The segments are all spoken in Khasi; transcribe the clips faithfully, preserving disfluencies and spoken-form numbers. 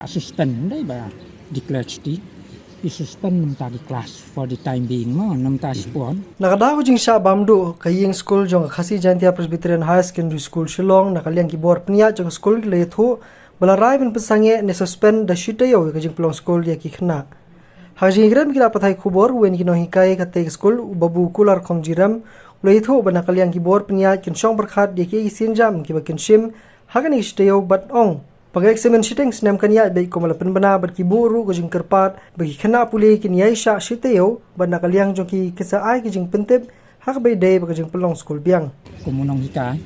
Suspend, ym dei ba declare chuti. Ki suspend na bynta ki class for the time being, mo, na bynta shipor. Na ka daw ka jingshah bam duh, ka ïing skul jong ka Khasi Jaintia Presbyterian Higher Secondary School Shillong, na ka liang ki bor pynïaid jong ka skul ki la ïathuh ba la rai ban pynsangeh ne suspend da shi taïew ïa ka jingpynlong skul ïa ki khynnah. Ha ka jingkren bad ki lad pathai khubor, uwei na ki nonghikai katei ka skul, u Babu Kularkhong Jyrem, u la ïathuh ba na ka liang ki bor pynïaid kin shong pyrkhat ïa ki sienjam kiba kin shim ha kane ka shi taïew bad ong ba ka examination shiteng snem kan ïaid beit kumba la pynbna bad ki buh ruh ka jingkyrpad ba ki khynnah pule kin ïaishah shi taïew bad na ka liang jong ki, ki sa ai ka jingpyntip ha kaba ïadei bad ka jingpynlong skul biang. Kum u nonghikai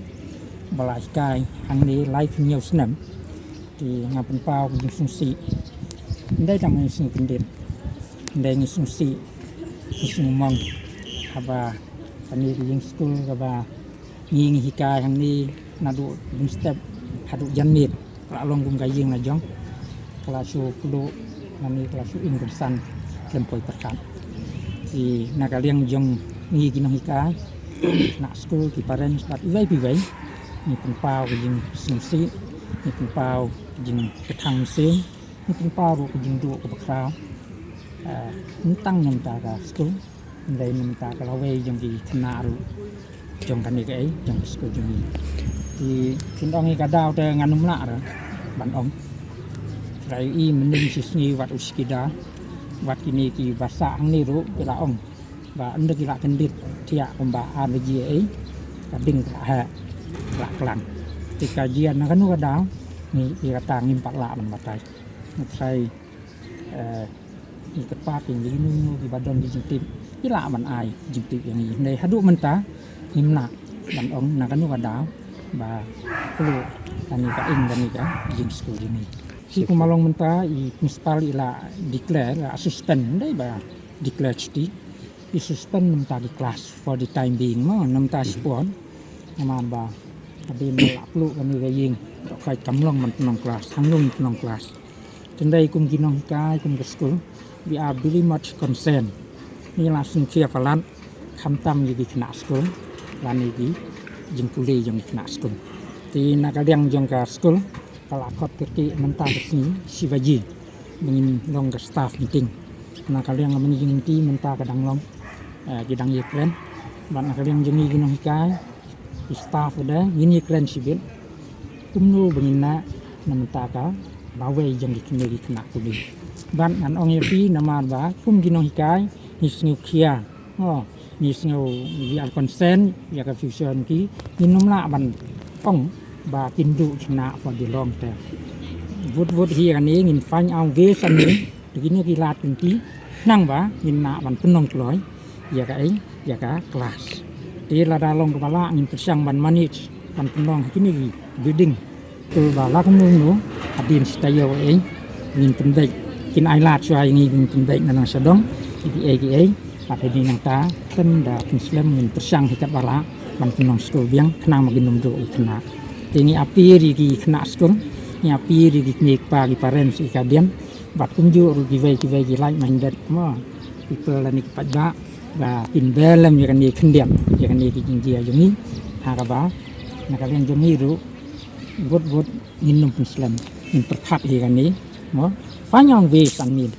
ba la hikai hangne laiphew hynñiew snem, te nga pynpaw ka jingsngewsih. Ym dei tang ngi sngewkyndit, ym dei, ngi sngewsih, ngi sngewmong haba kane ka ïing skul kaba ngi, ngi hikai hangne naduh bun step haduh janmiet, ka la long kum ka ïing la jong, ka la shu pluh, lane ka la shu im kynsan, khlem poi pyrkhat. Te na ka liang jong ngi ki nonghikai, na skul, ki parents bad iwei pa iwei, ngi pynpaw ka jingsngewsih, ngi pynpaw ka jingkthang mynsiem, ngi pynpaw ruh ka jingduh kaba khraw. Ah, ym tang na bynta ka skul, hynrei na bynta ka lawei jong ki khynnah ruh jong kane kaei, jong ka skul jong ngi. Te phin ong ïa ka daw te ngan ym lah ruh ban ong. Trai i mynnin shi sngi wat u shi kynta, wat kine kiba sah hangne ruh ki la ong ba ynda ki la kyndit thiah kumba ar baje ei, ka ding ka la heh, ka la klang. Te ka jia na kano ka daw, ngi, ïa kata ngim pat lah ban batai. Ngi trai, eh, ngi kyrpad ïa ngi, ngi, ngi, kiba don ki jingtip, ki lah ban ai jingtip ïa ngi. Hynrei haduh mynta ngim lah ban ong na kano ka daw ba kloi kane ka ïing, kane ka ïing skul jong ngi. Te kumba long mynta i principal i la declare, la suspend, ym dei ba declare chuti. I suspend na bynta ki class for the time being, mo, na bynta shipor. Namar ba hadien ba la pluh kane ka ïing, to ka kam long ban pynlong class, hangno ngin pynlong class. Te hynrei kum ki nonghikai, kum ka skul, we are very much concerned. Ngi la sngewkhia palat, khamtam ïa ki khynnah skul lane ki jingpule jong ki khynnah skul. Te na ka liang jong ka skul, ka la khot kyrkieh mynta ka sngi shi baje ba ngin long ka staff meeting. Na ka liang ka mynta jingmynta mynta ka dang long, eh, ki dang ïakren. Bad na ka liang jong ngi ki nonghikai, ki staff de, ngin ïakren shibit kumno ba ngin nang na bynta ka lawei jong ki khynnah, ki khynnah pule. Bad ngan ong ïa phi namar ba kum ki nonghikai ngi sngewkhia. Oh, ngi sngew, we are concerned ïa ka future jong ki, ngin ym lah ban ong ba kin duh khynnah for the long term. Vut vut hi kane ngin find out ways and means, to kine ki lad ki, khnang ba ngin lah ban pynlong kloi ïa kaei, ïa ka class. Te lada long kaba lah ngin pyrshang ban manage ban pynlong kine ki building. Te ba la kumno kumno, hadien shi taïew ei, ngin pynbeit, kin ai lad shuwa ïa ngi, ngin pynbeit na nang sha dong kiei kiei. Bad hadien nangta khlem da pynslem ngin pyrshang hi katba lah ban pynlong skul biang khnang ba kin ym duh ki khynnah. Te ngi appeal ïa ki khynnah skul, ngi appeal ïa ki kmie kpa, ki parents, ki guardian, bad kumjuh ruh kiwei kiwei ki like minded, mo, people lane ki paidbah, ba kin beh lem ïa kane khyndiat, ïa kane ka jingjia jong ngi. Ha kaba na ka liang jong ngi ruh, vut vut ngin ym pynslem, ngin pyrkhat hi kane, mo, find out ways and means,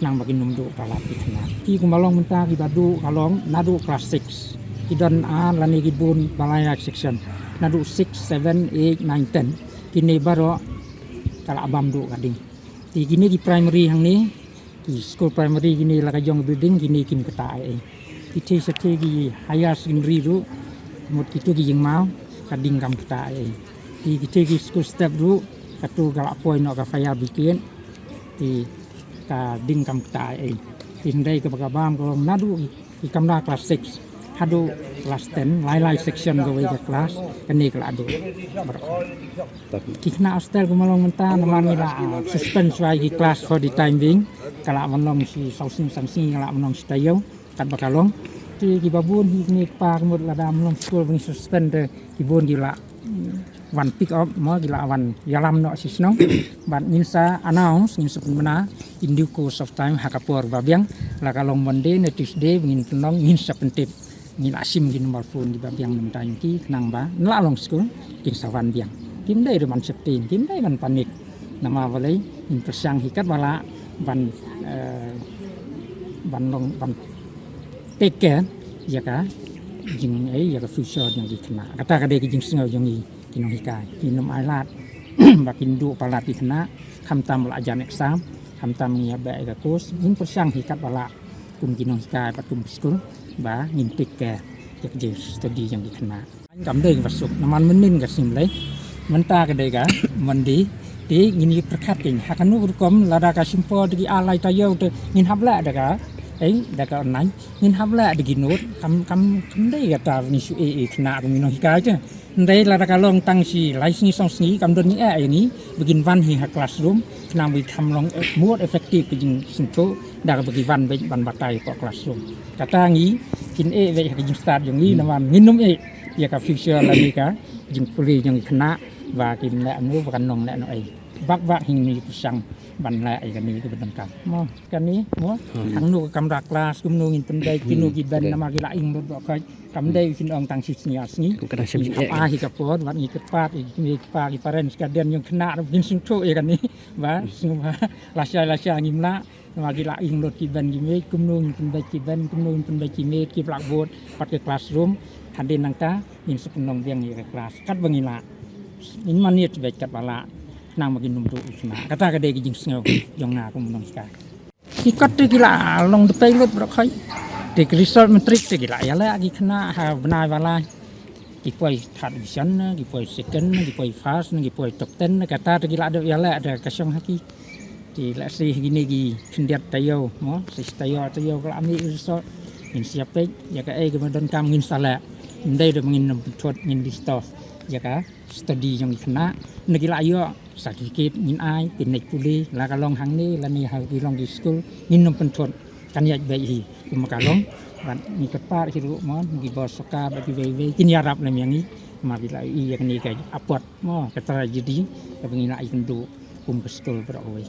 khnang ba kin ym duh palat ki khynnah. Te kumba long mynta kiba duh ka long naduh class six, ki don ar lane ki bun ba lai lai section, naduh six, seven, eight, nine, ten, kine baroh ka la bam duh ka ding. Te kine ki primary hangne, ki school primary kine la ka jong building kine kim ktah ei ei. Ki thei sa thei ki higher secondary ruh, mut kito ki jingmaw, ka ding kam ktah ei ei. Te ki thei ki school step ruh, kato ka la poi noh ka fire brigade, te ka ding kam ktah ei ei. Te hynrei kaba ka bam ka long naduh ki, ki kamra class six haduh class ten, lai lai section kawei ka class, kane ka la duh. Ki khynnah hostel kumba long mynta namar ngi la, ah, suspend shuwa ïa ki class for the time being, ka la ban long shi saw sngi, san sngi, ka la ban long shi taïew, katba ka long. Te kiba bun hi kine ki kpa, ka mut lada ym long skul ba ngi suspend te ki bun ki la wan pick up, mo, ki la wan ïalam noh sha shnong. Bad ngin sa announce, ngin sa pynbna in due course of time ha ka por ba biang, la ka long Monday ne Tuesday ba ngin pynlong, ngin sa pyntip. Ngi la shim ki number phone kiba biang na bynta jong ki khnang ba lada long skul kin sa wan biang. Kim dei ruh ban sheptieng, kim dei ban panic. Namar balei, ngin pyrshang hi katba lah ban, eh, ban long, ban take care ïa ka jing, eh, ïa ka future jong ki khynnah. Kata ka dei ka jingsngew jong ngi ki nonghikai. Ngin ym ailad ba kin duh palat ki khynnah, khamtam la jan exam, khamtam ngi ïa beh ïa ka course, ngin pyrshang hi katba lah kum ki nonghikai bad kum skul ba ngin take care ïa ka jingstudy jong ki khynnah. Kam dei kaba suk, namar mynnin ka sngi Blei, mynta ka dei ka Monday, te ngin ïa pyrkhat kein ha kano ka rukom, lada ka shim por da ki ar lai taïew te ngin hap leh da ka, eh, da ka online, ngin hap leh da ki note, kam, kam, kam dei kata ba ngin shu ïeh ïa ki khynnah kum ki nonghikai te. Hynrei lada ka long tang shi lai sngi song sngi, kam don ngi eh ïa ngi ba kin wan hi ha classroom, khnang ba kan long, eh, more effective ka jingsngewthuh da kaba ki wan beit ban batai hapoh classroom. Kata ngi kin ïeh beit ha ka jingstad jong ngi, namar ngin ym ïeh ïa ka future lane ka jingpule jong ki khynnah ba kin leh ano, ba kan long leh ano ei. Bak bak hi ngi pyrshang ban leh ïa kane kaba donkam. Mo, kane mo, hangno ka kamra klas, kumno ngin pynbeit, kino ki bench, namar ki la ing lut baroh khoit. Kam dei ba kin ong tang shi sngi ar sngi. Ngin hap ai hi ka por bad ngi kyrpad ïa ki kmie ki kpa, ki parents, guardian jong khynnah ruh ba kin sngewthuh ïa kane. Ba sngewbha lashai lashai ngim lah. Namar ki la ing lut ki bench ki mej, kumno ngin pynbeit ki bench, kumno ngin pynbeit ki mej, ki blackboard, bad ki classroom. Hadien nangta ngin sa pynlong biang ïa ka klas katba ngi lah. Ngin manage beit katba lah, khnang ba kin ym duh ïa ki khynnah. Kata ka dei ka jingsngew jong nga kum u nonghikai. Ki kot te ki la long dpei lut baroh khoit. Te ki result matric te ki la ïaleh ki khynnah ha bnai ba lai. Ki poi third division ne, ki poi second ne, ki poi first ne, ki poi top ten ne, kata te ki la dep ïaleh da ka shong ha ki. Te lehse ha kine ki khyndiat taïew mo, sa shi taïew, taïew ka la mih result. Ngin sa ïa peit ïa kaei kaba donkam ngin sa leh. Ym dei da ba ngin nym pynthut, ngin disturb ïa ka study jong ki khynnah. Ne ki la ïoh certificate ngin ai, kin leit pule, la ka long hangne lane ha ki long ki skul, ngin nym pynthut. Kan ïaid beit hi kumba ka long. Bad ngi kyrpad hi ruh mo, ki bor sorkar bad kiwei kiwei kin ïarap lem ïa ngi. Namar ki la ïohi ïa kane ka apot mo, ka tragedy kaba ngi la ïakynduh kum ka skul baroh kawei.